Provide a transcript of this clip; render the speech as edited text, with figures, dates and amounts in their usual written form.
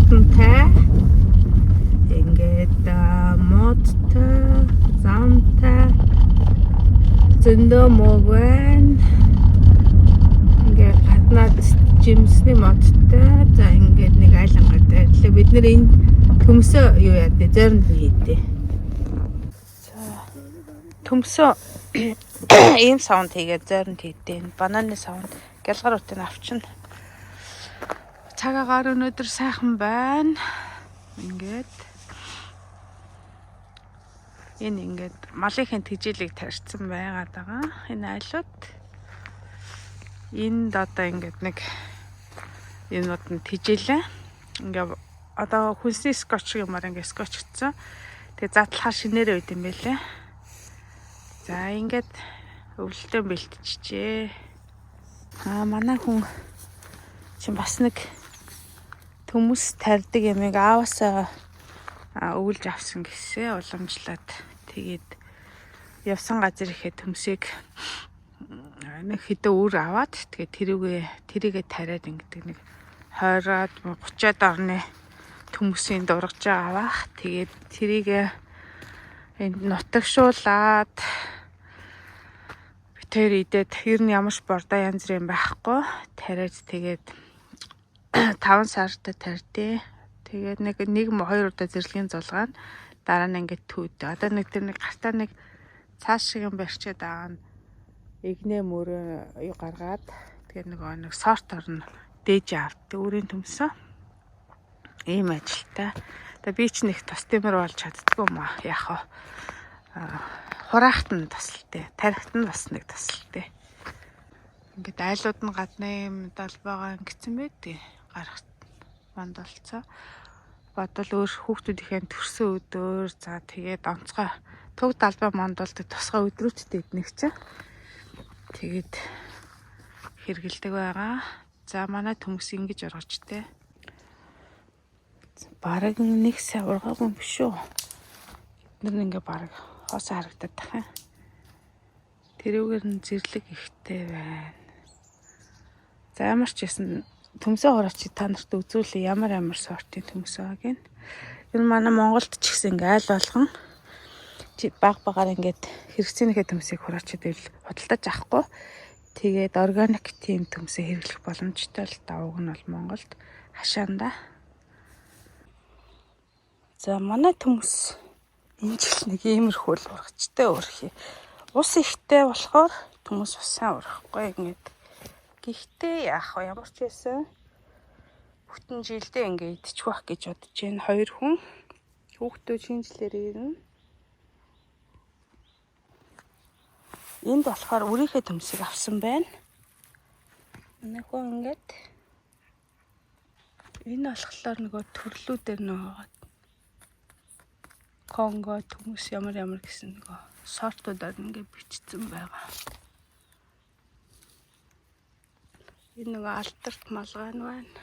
Модонтай. Ингээд модтой, замтай зөндөө мог байна. Ингээд гаднаад жимсний модтой. За, ингээд нэг айлангаар дайрлаа. Бид нэр энд төмсөө юу яа дээ, зоринд нь хийдэ. За, төмсөө ийм савнд хийгээд зоринд хийдэ. Энэ бананы савнд гялгар утыг авчна. Цаг агаар өнөөдөр сайхан байна. Ингээд энэ ингээд малынхын тэжээлийг тарьсан байгаад байгаа. Энэ айлууд энд одоо ингээд нэг юмнууд нь тэжээлээ. Ингээ одоо хүнсний скотч юмар ингээ скотчгдсон. Тэгээ задлахаар шинээрээ байд юм байлээ. За, ингээд өвлөлтөө бэлтжижээ. Аа, манай хүн чинь бас нэг төмөс тарьдаг ямыг ааваасаа өвлж авсан гэсэн, уламжлаад. Тэгээд явсан газар ихэд төмсийг нэг хэдэн үр аваад, тэгээд тэрийгэ тариад ингэдэг, нэг 20-аад 30-аад орны төмөсийн дургаж байгаа бах. Тэгээд тэрийгэ энд нутагшуулад бид хоёр идээд, ер нь ямар ч бордоо янз бүрийн байхгүй тариад, тэгээд 5 сард тарьдээ. Тэгээд нэг нэг хоёр удаа зэрлэгийн зулгаана. Дараа нь ингээд түүд. Одоо нэг тэр нэг гартаа нэг цааш шиг юм барьчаад байгаа нь эгнээ мөрөө юу гаргаад, тэгээд нөгөө нэг сортоор нь дээж авт өөрийн төмсөө. Ийм ажилтай. Тэгээ би ч нэг тус темир болж чаддгүй юм аа. Яг хаа хураахт нь тусалтай. Тарихт нь бас нэг тусалтай. Ингээд айлууд нь гадна юм далбайгаа ингэсэн байдгийг гарах мандалцаа. Бодвол өөр хүүхдүүдийнхээ төрсөн өдөр, за, тэгээд онцгой туг далбай мандуулдаг тусгай өдрүүттэй эднэг чинь. Тэгээд хэрэгэлдэг байгаа. За, манай төмөс ингэж ургажтэй. Бараг нэг сайн ургаагүй юм биш үү? Бид нар ингээ бараг хоосоо харагдаад тах юм. Тэрүүгээр нь зэрлэг ихтэй байна. За, ямар ч байсан төмсөө хураач та нарт үзүүлээ, ямар ямар сортын төмс байгааг нь. Энэ манай Монголд ч гэсэн ингээ айл болгон баг багаар ингээд хэрэгцээнийхээ төмсийг хураачаад байвал худалдаж авахгүй. Тэгээд органик тийм төмсөө хэрэглэх боломжтой л да, уг нь бол Монголд хашаанда. За, манай төмс энэ жил нэг иймэрхүү л ургачтай өөрхий. Ус ихтэй болохоор төмөс бас сайн урахгүй ингээд. Гэхдээ яах вэ? Ямар ч байсан бүтэн жилдээ ингээ идчих байх гэж бодож байна. Хоёр хүн, хүүхдүүд шинэ жилээр ирнэ. Энд болохоор үрийнхээ төмсийг авсан байна. Манай хүн ингээд энэ болохоор нөгөө төрлүүдээр нөгөө Конго төмөс ямар ямар гэсэн нөгөө сортуудаар ингээ бичсэн байгаа. Энэ нөгөө алдарт малгай нь байна.